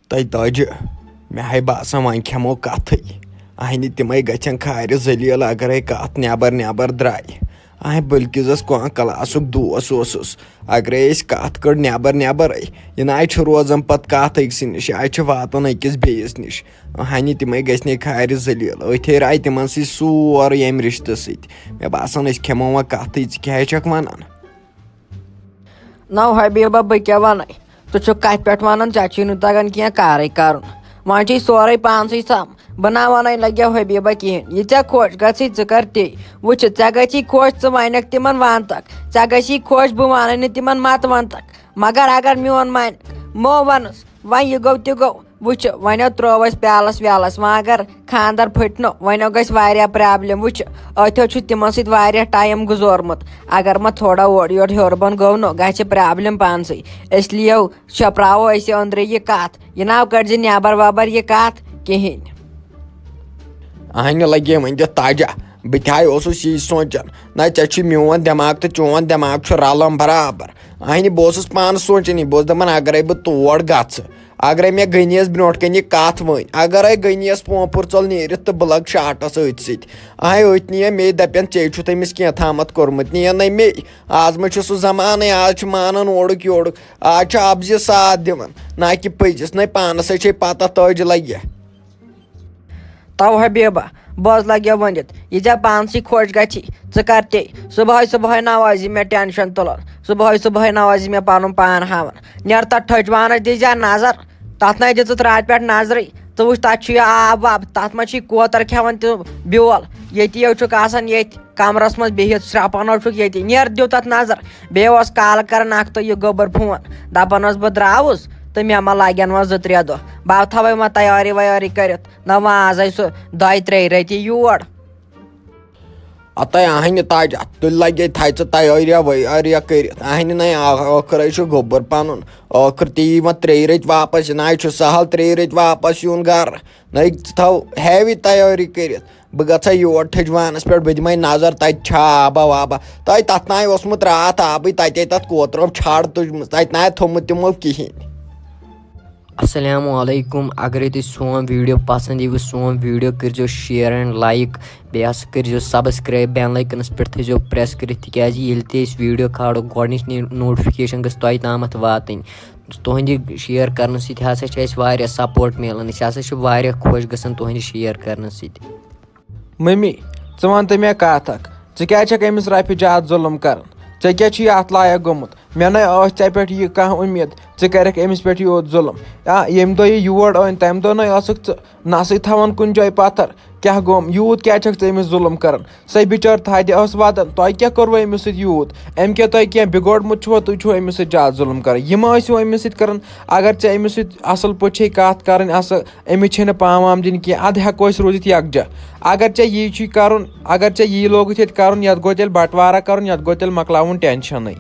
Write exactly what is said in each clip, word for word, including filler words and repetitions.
تۄہہِ تاجہِ، مےٚ ہاے باسان وۄنۍ کھٮ۪مو کتھٕے۔ اہنہِ تِمے گژھن کھارِ ذلیل اگرے کتھ نٮ۪بر نٮ۪بر درایہِ۔ اہنہِ بلکیزس کانٛہہ کلاسُک دوس اوسُس، اگرے أسۍ کتھ کٔڑ نٮ۪بر نٮ۪برے، یہِ نہ چھُ روزان پتہٕ کتھ أکسٕے نِش، یہِ چھِ واتان أکِس بیٚیِس نِش۔ اہنہِ تِمے گژھِ نے کھارِ ذلیل، أتھے راے تِمن سۭتۍ سورُے امہِ رشتہٕ سۭتۍ۔ مےٚ باسان أسۍ کھٮ۪مو وۄنۍ کتھٕے، ژٕ کیٛاہ چھکھ ونان؟ نو حبیبہ، بہٕ کیٛاہ وَنَے؟ ژٕ چھُکھ کَتھِ پٮ۪ٹھ وَنان، ژےٚ چھُے نہٕ تَگان کینٛہہ کارٕے کَرُن۔ وۄنۍ چھُے سورُے پانسٕے سَم۔ بہٕ نہ وَنَے لَگیو حبیبہ کِہیٖنۍ۔ یہِ ژےٚ خۄش گژھی، ژٕ کَر تی۔ وٕچھِ، ژےٚ گژھی خۄش، ژٕ وَنَکھ تِمَن وَنتَکھ۔ ژےٚ گژھی خۄش، بہٕ وَنَے نہٕ تِمَن مَتہٕ وَنتَکھ۔ مگر اگر میون مَنہِ مو وَنُس، وۄنۍ یہِ گوٚو تہِ گوٚو۔ وٕچھِ، وۄنۍ ہو ترٛوو اَسہِ پیالَس ویالَس، وۄنۍ اگر خاندَر پھٕٹہِ نہٕ، وۄنۍ ہو گژھِ واریاہ پرٛابلِم۔ وٕچھِ، أتھۍ ہو چھُ تِمَن سۭتۍ واریاہ ٹایم گُزورمُت۔ اگر ما تھوڑا اورٕ یورٕ ہیوٚر بۄن گوٚو نہٕ، گژھِ پرٛابلِم پانسٕے۔ اس لیے شۄپراوو أسۍ یہِ أنٛدرٕ یہِ کَتھ۔ یہِ نہ کٔڑزِ نٮ۪بر وٮ۪بر یہِ کَتھ کِہیٖنۍ۔ اہنہِ لگے وۄنۍ دِتھ تاجہ۔ بہٕ تہِ ہاے اوسُس یی سونٛچان۔ نہ، ژےٚ چھُے میون دٮ۪ماغ تہٕ چون دٮ۪ماغ چھُ رلان برابر۔ اہنہِ بہٕ اوسُس پانہٕ سونٛچان یی، بہٕ اوسُس دپان اگرے بہٕ تور گژھٕ، اگرے مےٚ غنیَس برونٛٹھ کنہِ یہِ کتھ ؤنۍ، اگرے غنیَس پونپُر ژوٚل نیٖرِتھ تہٕ بہٕ لگہٕ شاٹس أتھۍ سۭتۍ۔ اہے أتھۍ نِیَن مے، دپن ژے چھُتھ أمِس کینٛہہ تامتھ کوٚرمُت، نِیَن نے مے۔ آز ما چھُ سُہ زمانٕے، آز چھُ مانان اورُک یورُک۔ آز چھُ اپزِ ساتھ دِوان، نہ کہِ پٔزِس، نَے پانَس ہے چھے پَتہ تٲجہِ لَگہِ۔ تو حبیبہ، بہٕ حظ لَگیو ؤنِتھ، یہِ ژےٚ پانسٕے خۄش گژھی، ژٕ کر تے۔ صُبحٲے صُبحٲے نہ حظ یہِ مےٚ ٹینشن تُلان، صُبحٲے صُبحٲے نہ حظ یہِ مےٚ پَنُن پان ہاوان۔ نیر تَتھ ٹھٔج وانَس دِژ یا نظر، تَتھ نَے دِژٕتھ راتہٕ پٮ۪ٹھ نظرٕے۔ ژٕ وٕچھ، تَتھ چھُ یہِ آب واب، تَتھ منٛز چھُ یہِ کوتر کھٮ۪وان تہِ بیول۔ ییٚتی یو چھُکھ آسان ییٚتھۍ کمرس منٛز بِہِتھ، شرٛپان حظ چھُکھ ییٚتی۔ نیر دِیِو تَتھ نظر۔ بیٚیہِ اوس کالہٕ کران اکھ تہٕ یہِ گوٚبُر فون، دَپان اوس، "بہٕ درٛاوُس تہٕ مےٚ ما لگن وۄنۍ زٕ ترٛےٚ دۄہ، بہٕ تھاوَے وۄنۍ تیٲری ویٲری کٔرِتھ، نہ وۄنۍ آزَے سُہ دۄیہِ ترٛیٚیہِ رٔتی یور۔" اَتَے اَہَنہِ تاج، اَتھ تُلۍ لَگے تھایہِ ژٕ تیٲریہ ویٲریہ کٔرِتھ۔ اَہَنہِ نَے آ-، ٲخٕر ہے چھُ گوٚبُر پَنُن۔ ٲخٕر تی یِوان ترٛیٚیہِ رٔتۍ واپَس، یہِ نَے چھُ سہل ترٛیٚیہِ رٔتۍ واپَس یُن گَرٕ۔ نَے ژٕ تھاو ہیوی تیٲری کٔرِتھ۔ بہٕ گژھٕ ہا یور ٹھٔجوانَس پٮ۪ٹھ، بہٕ دِمَے نظر تَتہِ چھا آبا وابا۔ تۄہہِ تَتھ نَے اوسمُت راتھ آبٕے، تَتے تَتھ کوترو چھاڑ تُجمٕژ، تَتہِ نَے تھوٚمُت تِمو کِہیٖنۍ۔ السلام علیکم۔ اگرے تۄہہِ سون ویڈیو پسند ییٖوٕ، سون ویڈیو کٔرزیو share and like، بیٚیہِ ہسا کٔرزیو subscribe، bell icon پٮ۪ٹھ تھٲیزیو press کٔرِتھ، تِکیازِ ییٚلہِ تہِ أسۍ ویڈیو کھالو، گۄڈٕنِچ notification گٔژھ تۄہہِ تامَتھ واتٕنۍ۔ تُہنٛدِ share کرنہٕ سۭتۍ ہسا چھِ اَسہِ واریاہ support مِلان، أسۍ ہسا چھِ واریاہ خۄش گژھان تُہنٛدِ share کرنہٕ سۭتۍ۔ مٔمی، ژٕ وَن تہٕ مےٚ کَتھ اَکھ، ژٕ کیٛازِ چھَکھ أمِس رَفہِ زیادٕ ظُلُم کَران؟ ژےٚ کیٛاہ چھُے اَتھ لایق گوٚمُت؟ مےٚ نَے ٲس ژےٚ پٮ۪ٹھ یہِ کانٛہہ اُمید، ژٕ کَرَکھ أمِس پٮ۪ٹھ یوٗت ظُلُم۔ آ، ییٚمہِ دۄہ یہِ یور أنۍ، تَمہِ دۄہ نَے ٲسٕکھ ژٕ نَسٕے تھاوان کُنہِ جایہِ پَتھر۔ کیٛاہ گوٚم؟ یوٗت کیٛازِ چھَکھ ژٕ أمِس ظُلُم کَران؟ سۄے بِچٲر تھدِ ٲس وَدان، تۄہہِ کیٛاہ کوٚروٕ أمِس سۭتۍ یوٗت؟ أمۍ کیٛاہ تۄہہِ کینٛہہ بِگوڑمُت چھُوا؟ تُہۍ چھُوا أمِس سۭتۍ زیادٕ ظُلُم کَران؟ یہِ مہ ٲسِو أمِس سۭتۍ کَران۔ اگر ژےٚ أمِس سۭتۍ اَصٕل پٲٹھۍ چھے کَتھ کَرٕنۍ، اَصٕل أمِس چھے نہٕ پام وام دِنۍ کینٛہہ، اَدٕ ہٮ۪کو أسۍ روٗزِتھ یَکجاہ۔ اگر ژےٚ یی چھُے کَرُن، اگر ژےٚ یی لوگُتھ ییٚتہِ کَرُن، یَتھ گوٚو تیٚلہِ بَٹوارا کَرُن، یَتھ گوٚو تیٚلہِ مۄکلاوُن ٹٮ۪نشَنٕے۔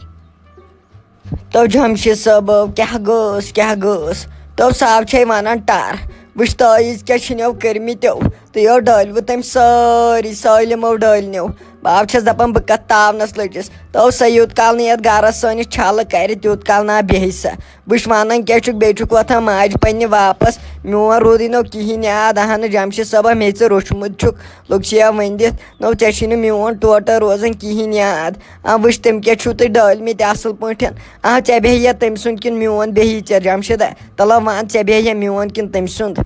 تو جمشید صٲبو، کیٛاہ گوٚژھ، کیٛاہ گوٚژھ؟ تو صاحب چھے وَنان ٹَر۔ وٕچھ تٲویٖز کیٛاہ چھِنو کٔرمٕتیو۔ تہٕ یو ڈٲلۍ وٕ تٔمۍ سٲری، سٲلِمو ڈٲلۍ نیو۔ بہٕ چھَس دَپان، بہٕ کَتھ تاونَس لٔجِس۔ تو سا یوٗت کال نہٕ یَتھ گَرَس سٲنِس چھَلہٕ کَرِ، تیوٗت کال نہ بیٚہہِ سا۔ بہٕ چھُس وَنان کیٛاہ چھُکھ، بیٚیہِ چھُکھ وۄتھان ماجہِ پنٛنہِ واپَس۔ میون روٗدٕے نو کِہیٖنۍ یاد، اہنہٕ جمشید صٲبہ، مےٚ ژٕ روٚچھمُت چھُکھ۔ لُکھ چھِ یا ؤنۍ دِتھ، نو ژےٚ چھُے نہٕ میون ٹوٹل روزان کِہیٖنۍ یاد۔ آ، وٕچھ تٔمۍ کیٛاہ چھُو تُہۍ ڈٲلۍ مٕتۍ اَصٕل پٲٹھۍ۔ آ، ژےٚ بیٚہہِ یا تٔمۍ سُنٛد کِنہٕ میون بیٚہہِ ژےٚ جمشیدہ؟ تَلہ وَن، ژےٚ بیٚہہِ یا میون کِنہٕ تٔمۍ سُنٛد؟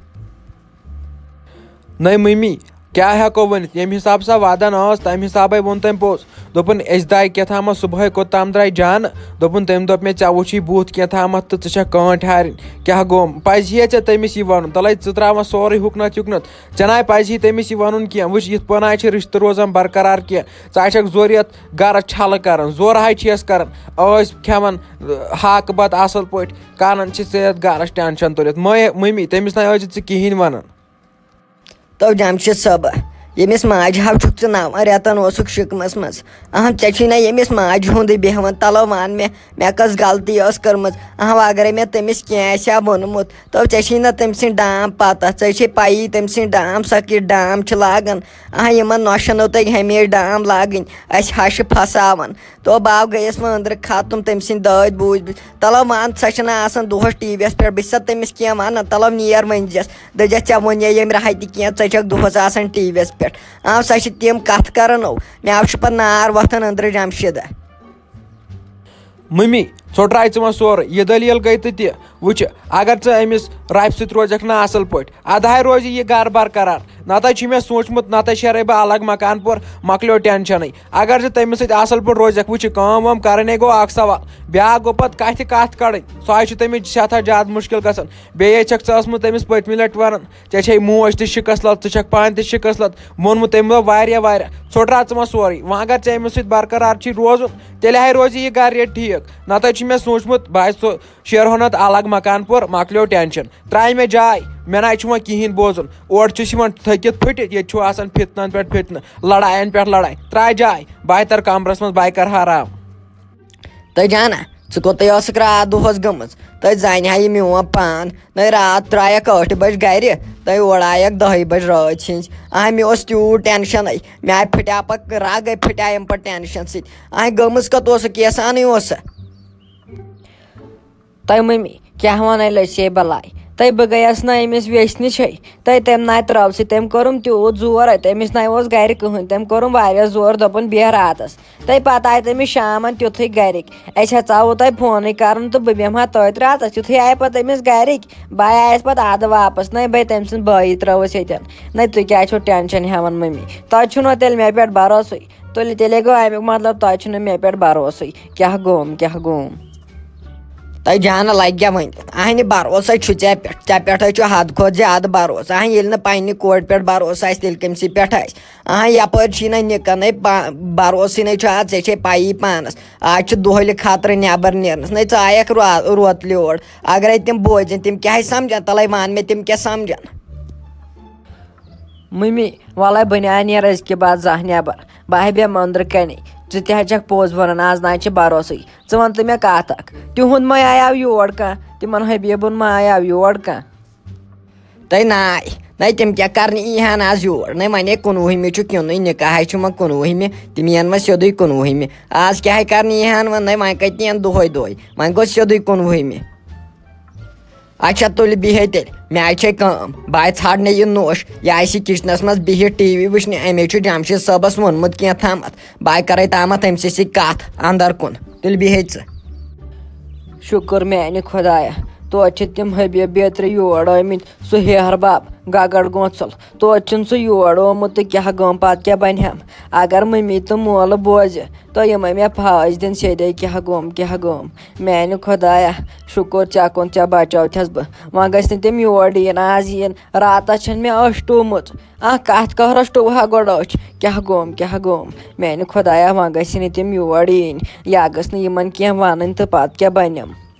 نٔے مٔمی، کیٛاہ ہٮ۪کو ؤنِتھ؟ ییٚمہِ حساب سۄ وَدان ٲس، تَمہِ حسابَے ووٚن تٔمۍ پوٚز۔ دوٚپُن، أسۍ درٛاے کیٛاہ تام صُبحٲے، کوٚت تام درٛاے جانہٕ۔ دوٚپُن، تٔمۍ دوٚپ مےٚ، "ژےٚ وُچھی بُتھ کیٛاہ تامَتھ تہٕ ژٕ چھَکھ کٲنٛٹھۍ ہارٕنۍ۔ کیٛاہ گوٚو؟ پَزِ ہے ژےٚ تٔمِس یہِ وَنُن۔ تَلَے ژٕ ترٛاوان سورُے ہُکنَتھ یُکنَتھ۔ ژےٚ نَے پَزِ ہے تٔمِس یہِ وَنُن کینٛہہ۔ وٕچھ، یِتھ پٲٹھۍ نَے چھِ رِشتہٕ روزان برقرار کینٛہہ۔ ژٕ ہَے چھَکھ زورٕ یَتھ گَرَس چھَلہٕ کَران، زورٕ ہَے چھِ یَس کَران۔ ٲسۍ کھٮ۪وان، آ، ہاکہٕ بَتہٕ اَصٕل پٲٹھۍ، کَران چھِ ژٕ یَتھ گَرَس ٹٮ۪نشَن تُلِتھ۔ مٲے-، مٔمی، تٔمِس نَے ٲسۍ زِ ژٕ کِہیٖنۍ وَنان۔" تو جمشید صٲبہ، ییٚمِس ماجہِ ہاو چھُکھ ژٕ نَوَن رٮ۪تَن اوسُکھ شِکمَس منٛز۔ اہم، ژےٚ چھُے نہ ییٚمِس ماجہِ ہُنٛدُے بیٚہوان۔ تَلو وَن مےٚ، مےٚ کۄس غلطی ٲس کٔرمٕژ؟ اہم، اگرے مےٚ تٔمِس کینٛہہ آسہِ ہا ووٚنمُت، تو ژےٚ چھے نہ تٔمۍ سٕنٛدۍ ڈام پَتہ، ژےٚ چھے پَیی تٔمۍ سٕنٛدۍ ڈام سۄ کِژھ ڈام چھِ لاگان۔ اہم، یِمَن نۄشَن ٲو تۄہہِ ہمیشہِ ڈام لاگٕنۍ، اَسہِ ہَشہِ پھساوان۔ تو بہٕ آو گٔیَس وۄنۍ أنٛدرٕ ختم تٔمۍ سٕنٛدۍ دٲدۍ بوٗزۍ بہٕ۔ تَلو وَن، سۄ چھَنہ آسان دۄہَس ٹی وی یَس پٮ۪ٹھ، بہٕ چھَسا تٔمِس کینٛہہ وَنان؟ تَلو نیر وۄنۍ دِیَس۔ دٔجَس ژےٚ ووٚنے ییٚمہِ راہہِ تہِ کینٛہہ، ژٕ چھَکھ دۄہَس آسان ٹی وی یَس پٮ۪ٹھ۔ آ، سۄ چھِ تِم کَتھٕ کَران، او، مےٚ آو چھُ پَتہٕ نار وۄتھان أنٛدرٕ جمشیٖدہ۔ مٔمی، ژھوٚٹراے ژٕ وۄنۍ سورُے۔ یہِ دٔلیٖل گٔے تہٕ تہِ۔ وٕچھِ، اگر ژٕ أمِس رۄپہِ سۭتۍ روزٮ۪کھ نہ اَصٕل پٲٹھۍ، اَدٕ ہَے روزِ یہِ گَرٕ برقرار۔ نَتہٕ چھُ مےٚ سوٗنٛچمُت، نَتہٕ شیرَے بہٕ الگ مکان پور، مۄکلیو ٹٮ۪نشَنٕے۔ اگر ژٕ تٔمِس سۭتۍ اَصٕل پٲٹھۍ روزٮ۪کھ، وٕچھِ، کٲم وٲم کَرٕنۍ ہے گوٚو اَکھ سوال، بیٛاکھ گوٚو پَتہٕ کَتھِ کَتھ کَڑٕنۍ۔ سۄ ہَے چھِ تٔمِس سٮ۪ٹھاہ زیادٕ مُشکِل گژھان۔ بیٚیہِ ہے چھَکھ ژٕ ٲسمٕژ تٔمِس پٔتمہِ لَٹہِ وَنان، ژےٚ چھے موج تہِ شِکَس لَد، ژٕ چھَکھ پانہٕ تہِ شِکَس لَد۔ ووٚنمُت تٔمۍ دوٚپ واریاہ واریاہ۔ ژھوٚٹرا ژٕ وۄنۍ سورُے۔ وۄنۍ اگر ژےٚ أمِس سۭتۍ برقرار چھی روزُن، تیٚلہِ ہَے روزِ یہِ گَرٕ ییٚتہِ ٹھیٖک۔ نَتہٕ چھُ مےٚ سوٗنٛچمُت، بہٕ آسہِ سُہ شیرہون اَتھ الگ مکان پور، مۄکلیو ٹٮ۪نشَن۔ ترٛایہِ مےٚ جاے، مےٚ نَے چھُ وۄنۍ کِہیٖنۍ بوزُن۔ اورٕ چھُس یِوان تھٔکِتھ پھٔٹِتھ، ییٚتہِ چھُ آسان فِتنَن پٮ۪ٹھ فِتنہٕ، لڑایَن پٮ۪ٹھ لڑایہِ۔ ترٛاے جاے، بہٕ ہَے تَرٕ کَمرَس منٛز، بہٕ ہَے کَرٕ آرام۔ تہٕ جانا، ژٕ کوٚتٕے ٲسٕکھ راتھ دۄہَس گٔمٕژ؟ تہٕ زَنہِ ہا یہِ میون پان۔ نَے راتھ درٛایَکھ ٲٹھِ بَجہِ گَرِ، تہٕ اورٕ آیَکھ دَہہِ بَجہِ رٲژ ہِنٛز۔ آ، مےٚ اوس تیوٗت ٹٮ۪نشَنٕے، مےٚ آے پھٕٹیٛاو پَتہٕ، رَگَے پھٕٹیٛاے اَمہِ پَتہٕ ٹٮ۪نشَن سۭتۍ۔ آے گٔمٕژ کوٚت اوسُکھ، کیسانٕے اوسا؟ تۄہہِ مٔمی، کیٛاہ وَنَے لٔژھے بَلاے؟ تۄہہِ بہٕ گٔیَس نہ أمِس ویٚسہِ نِشے۔ تۄہہِ تٔمۍ نَے ترٛٲوسٕے، تٔمۍ کوٚرُم تیوٗت زور، تٔمِس نَے اوس گَرِ کٕہٕنۍ، تٔمۍ کوٚرُم واریاہ زور، دوٚپُن بیٚہہ راتَس۔ تہٕ پَتہٕ آیہِ تٔمِس شامَن تیُتھُے گَرِکۍ، اَسہِ ہا ژاوُ تۄہہِ فونٕے کَرُن تہٕ بہٕ بیٚہمہٕ ہا تٔتھۍ راتَس۔ یُتھُے آیہِ پَتہٕ تٔمِس گَرِکۍ، بہٕ آیَس پَتہٕ اَدٕ واپَس۔ نَے بَے تٔمۍ سٕنٛز بٲیی ترٛٲوٕس ییٚتٮ۪ن۔ نَے تُہۍ کیٛازِ چھِو ٹٮ۪نشَن ہٮ۪وان مٔمی؟ تۄہہِ چھُو نہ تیٚلہِ مےٚ پٮ۪ٹھ بَروسٕے؟ تُلہِ تیٚلے گوٚو اَمیُک مطلب، تۄہہِ چھُو نہٕ مےٚ پٮ۪ٹھ بَروسٕے۔ کیٛاہ گوٚوم، کیٛاہ گوٚوم؟ تۄہہِ جانہٕ لَگہِ گیا وۄنۍ؟ اَہنہِ بَروسَے چھُ ژےٚ پٮ۪ٹھ، ژےٚ پٮ۪ٹھ حظ چھُ حد کھۄتہٕ زیادٕ بَروسہٕ۔ اَہن ییٚلہِ نہٕ پنٛنہِ کورِ پٮ۪ٹھ بَروسہٕ آسہِ، تیٚلہِ کٔمۍ سٕے پٮ۪ٹھ آسہِ؟ اہن یَپٲرۍ چھی نہ نِکَن ہے پا-، بَروسٕے نَے چھُ آز، ژےٚ چھے پَیی پانَس۔ آز چھِ دۄہلہِ خطرٕ نٮ۪بَر نیرنَس۔ نَے ژٕ آیَکھ رو-، روتلہِ اور۔ اگرَے تِم بوزن، تِم کیٛاہ سَمجھن؟ تَلَے وَن مےٚ، تِم کیٛاہ سَمجھن؟ مٔمی، وَلَے بہٕ نہٕ نیرٕ أزکہِ بعد زانٛہہ نٮ۪بَر۔ بہٕ ہا بیٚہمہٕ أنٛدرٕ کَنے۔ ژٕ تہِ ہا چھَکھ پوٚز وَنان، آز نہ چھِ بَروسٕے۔ ژٕ وَن تہٕ مےٚ کَتھ اَکھ، تِہُنٛد ما آیاو یور کانٛہہ؟ تِمَن حبیٖبُن ما آیاو یور کانٛہہ؟ تَے ناے، نَے تِم کیٛاہ کَرنہِ یی ہَن آز یور؟ نَے وَنے کُنوُہمہِ چھُ کِنُے، نِکاح ہے چھُ وۄنۍ کُنوُہمہِ، تِم یِن وۄنۍ سیوٚدُے کُنوُہمہِ۔ آز کیٛاہ ہے کَرنہِ یی ہَن وۄنۍ؟ نَے وۄنۍ کَتہِ یِن دۄہَے دۄہَے، وۄنۍ گوٚو سیوٚدُے کُنوُہمہِ۔ اچھا، تُلہِ بِہِو تیٚلہِ، مےٚ آیہِ چھے کٲم، بہٕ آیہِ ژھانٛڈنہِ یہِ نوٚش، یہِ آسہِ کِچنَس منٛز بِہِتھ ٹی وی وٕچھنہِ، أمۍ چھُ جمشید صٲبَس ووٚنمُت کینٛہہ تامَتھ، بہٕ آیہِ کَرَے تامَتھ أمۍ سٕے سۭتۍ کَتھ اَندَر کُن، تُلہِ بِہِو ژٕ۔ شُکُر میٛانہِ خۄدایہ، توتہِ چھِ تِم حبیب بیترِ یور آمٕتۍ، سُہ ہیہَر بَب، گَگَر گونٛژَل، توتہِ چھُنہٕ سُہ یور آمُت تہٕ کیٛاہ گوٚم پَتہٕ کیٛاہ بَنہِ ہَم؟ اگر مٔمی تہٕ مولہٕ بوزِ، تہٕ یِمَے مےٚ پھاج دِن سیٚدے، کیٛاہ گوٚم، کیٛاہ گوٚم؟ میٛانہِ خۄدایا، شُکُر ژےٚ کُن، ژےٚ بچٲوتھس بہٕ۔ وۄنۍ گٔژھۍ نہٕ تِم یور یِن، آز یِن۔ راتس چھَنہٕ مےٚ ٲش ٹوٗمٕژ۔ اکھ کتھ قہرس ٹوٗہا گۄڈٕ أچھ۔ کیٛاہ گوٚم، کیٛاہ گوٚم؟ میٛانہِ خۄدایا، وۄنۍ گٔژھۍ نہٕ تِم یور یِنۍ۔ یا گٔژھ نہٕ یِمن کینٛہہ ونٕنۍ تہٕ پتہٕ کیٛاہ بنٮ۪م؟